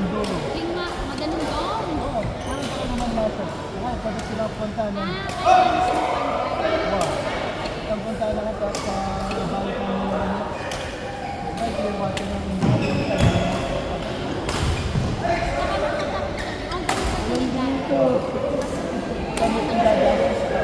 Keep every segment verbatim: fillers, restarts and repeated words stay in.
Dulo. Yung ma-, maganun doon? Oo, parang, parang naman natin. Ay, pwede sila punta ng, ah, pwede sila punta. Wow. Ang punta na nga, pa, pa, balik ang mga, ay, kaya water na yung mga punta na. Saka nakatapos na, ang ganun sa Siligao. Kami ang gagawin sa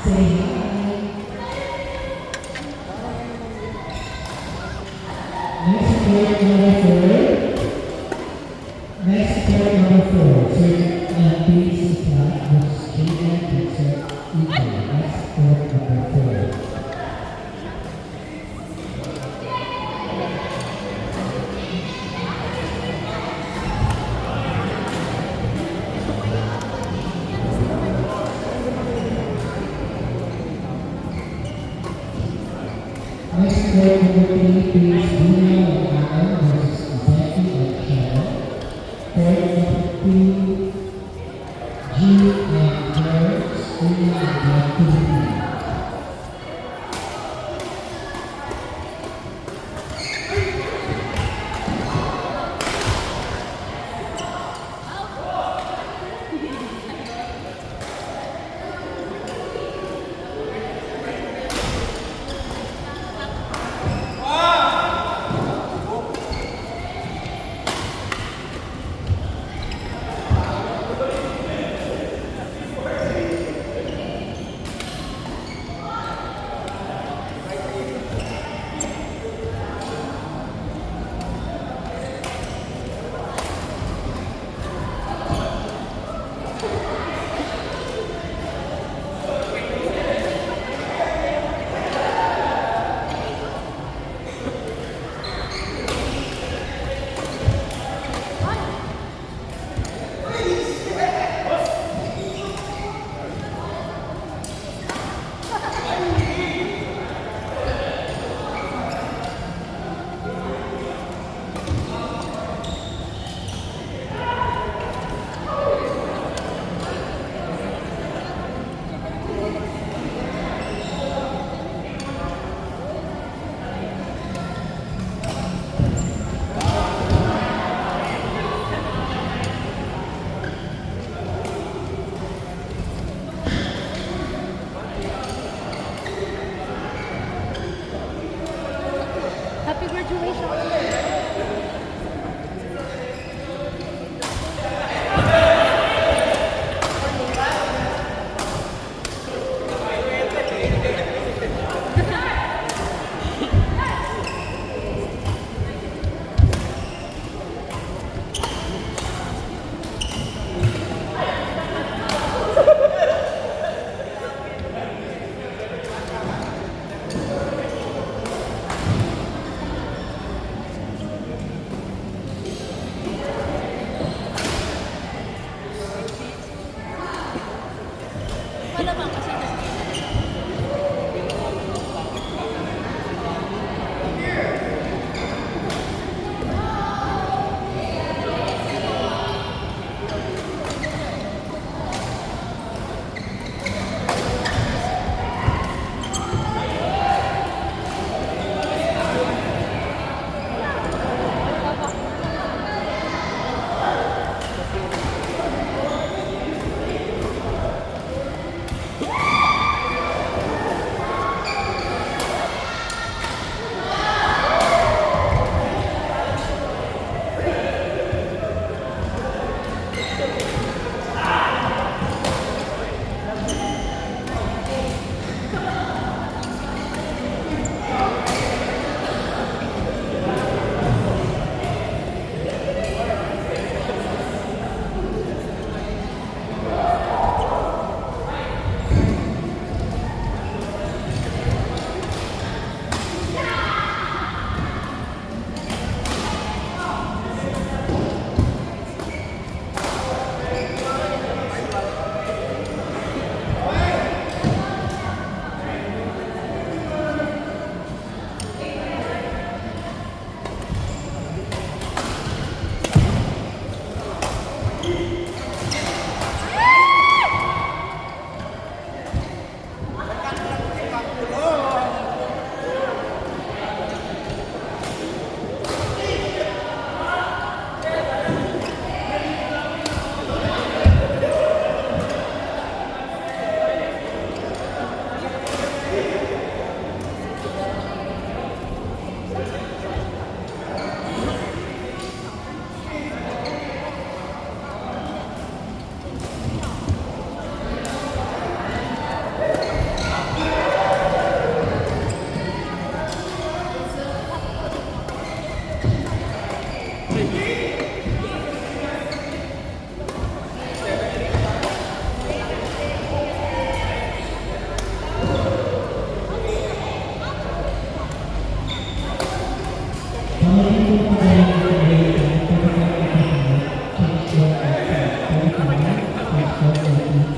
Say hi. Next report number four. Next report number four. Sir, uh, please, uh, Mister J N, Mister Ito. Next report number four. Next court number three, please, Dina and Alan versus Zeki and Sharon. Court number two, G and George, Dina and Zeki.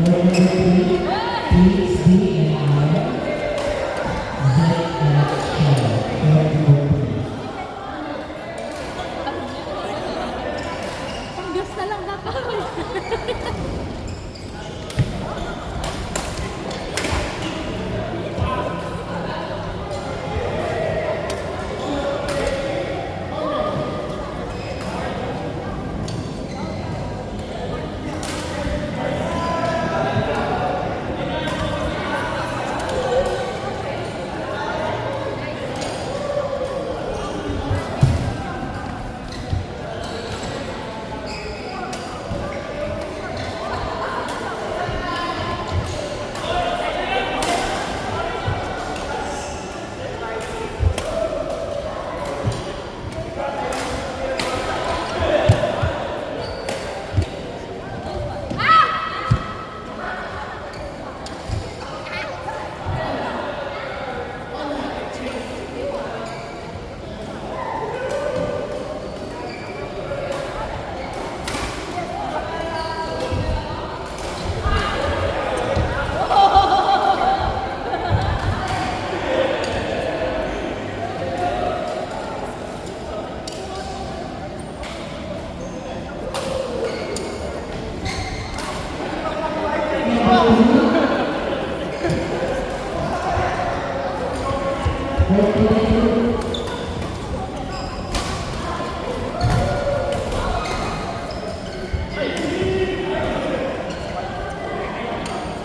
Please be an hour. Zach Alex Shaw, twenty-four. Pang Diyos na lang dapat.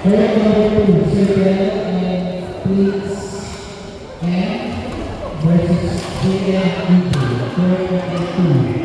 Red number two, Sir Bell and Prince M versus J M Eagle, red number two.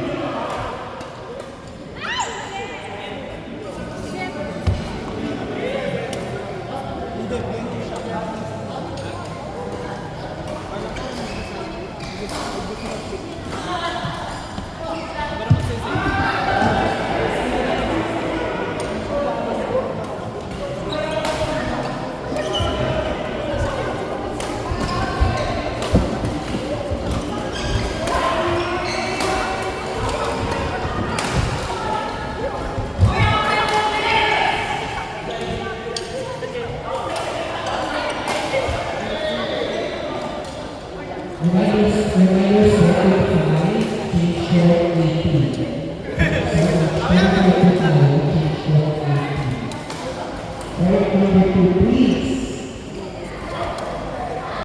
Reminders, reminders, rapid fire, change short eighteen. So, rapid fire, change short eighteen. Point number two, please.